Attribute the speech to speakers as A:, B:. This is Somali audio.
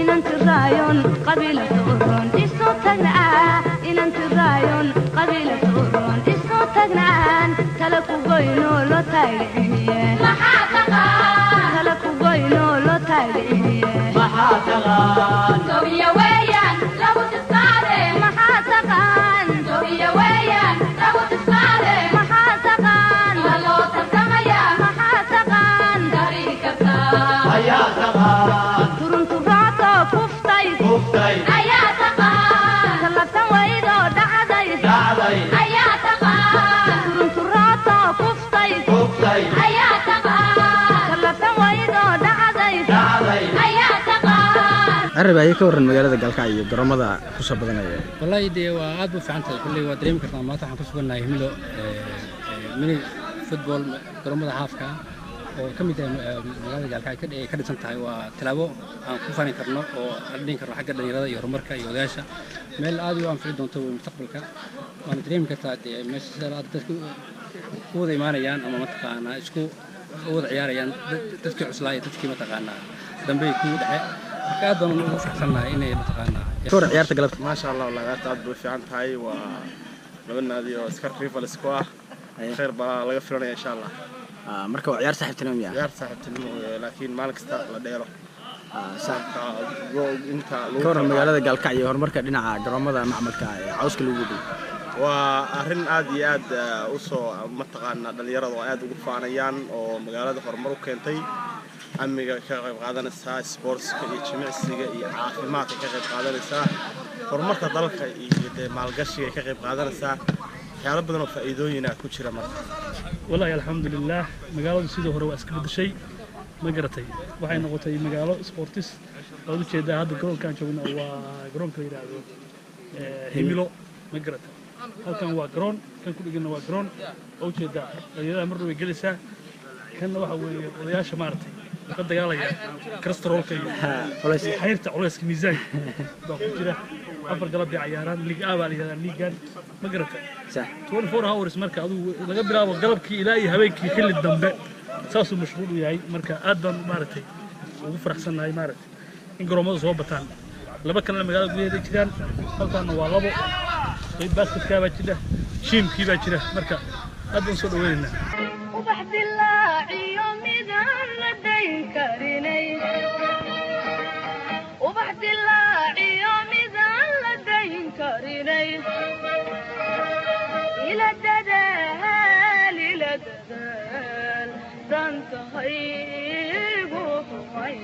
A: Inanti raayon qabiila tuuron isu tagnaa, inanti raayon qabiila tuuron isu tagnaan, tala ku goyno loo taagiciye, tala ku goyno loo taagiciye.
B: Maxaa taqaan?
C: Tobiya weeyaan lagu tisqaade.
A: Maxaa taqaan?
C: Tobiya weeyaan lagu tisqaade.
A: Maxaa taqaan?
C: Waa loo tartamayaa.
A: Maxaa taqaan?
C: Tarii kartaa.
B: Ayaa taqaan?
A: Turunturaato kuftay.
B: Kuftay.
C: Ayaa taqaan?
A: Tallabsan waydoo dhacday.
B: Dhacday.
C: Ayaa taqaan?
A: Turunturaato kuftay.
B: Kuftay.
C: Ayaa taqaan?
A: Tallabsan waydoo dhacday.
B: Dhacday.
C: Ayaa taqaan?
D: Carab ayay ka warran magaalada Gaalkacyo iyo garoomada kusoo badanaya.
E: Wallaahi dee waa aad bu fiican tahay. Kulley waa dareemi kartaa, maanta waxaan ku sugannahay Himilo mini football, garoomada haafka ah oo ka mid ah magaalada Gaalkacyo ay ka dhisan tahay. Waa tallaabo aan ku fani karno oo aan dhihin karno xagga dhalinyarada iyo horumarka iyo odayaasha meel aad u anfici doonto wey mustaqbalka. Waana dareemi kartaa dee meesha sida aad dadku u wada imaanayaan ama mataqaanaa isku u wada ciyaarayaan, dadkii cuslaa iyo dadkii mataqaanaa dambe kugu dhexe. Marka aad baan ugu faraxsannahay inay mataqaanaa
D: Ka warran ciyaarta galabta?
F: Maasha Allah, wallahi ciyaarta aad bay u fiican tahay. Waa laba naadi oo iska rivals ku ah, khayr baa laga filanaya insha Allah.
D: Marka waa ciyaar saaxiibtinimo miya?
F: Ciyaar saaxiibtinimo, laakiin maalin kasta la dheelo.
D: Sax.
F: Inta lagu
D: Ka warran magaalada Gaalkacyo iyo horumarka dhinaca garoomada macmalka ee cawska lagu gudbiyo?
F: Waa arrin aad iyo aad usoo mataqaanaa dhalinyarada oo aad ugu faanayaan oo magaalada horumar u keentay, amniga ka qayb qaadanaysaa, sportska iyo jimicsiga iyo caafimaadka ka qayb qaadanaysaa, horumarka dalka iyo dee maalgashiga ka qayb qaadanaysaa, waxyaalo badan oo faa'iidooyina ku jira marka.
G: Wallaahi alxamdulilaah, magaaladu sidii hore waa iska bedeshay, ma garatay? Waxay noqotay magaalo sports. Waad ujeedaa hadda garoonkaan joogna waa garoonka la yidhaahdo Himilo, ma garatay? Halkan waa garoon, kan ku dhegana waa garoon. Waa ujeedaa dhalinyarada marna way gelaysaa. Kanna waxa weeye odayaasha maaragtay la dagaalaya kolestaroolka iyo xayrta culayska miisaanka baa ku jira. Afar galab bay cayaaraan, League A baa la yidhahdaa liigan, ma garatay?
D: Sax.
G: 24 hours marka adigu laga bilaabo galabkii ilaa iyo habeenkii xilli dambe saasuu mashquul u yahay. Marka aad baan maaragtay ugu faraxsannahay maaragtay in garoomada soo bataan. Laba kalena magaalada gudaheeda jiraan, halkaana waa labo qayb, basketkaa baa jira, gymkii baa jira. Marka aad baan soo dhaweynaynaa.
A: Ubax dilaaciyo midaan la dayn karinay, ubax dilaaciyo midaan la dayn karinay, ila dadaal, ila dadaal dantahaygu humay.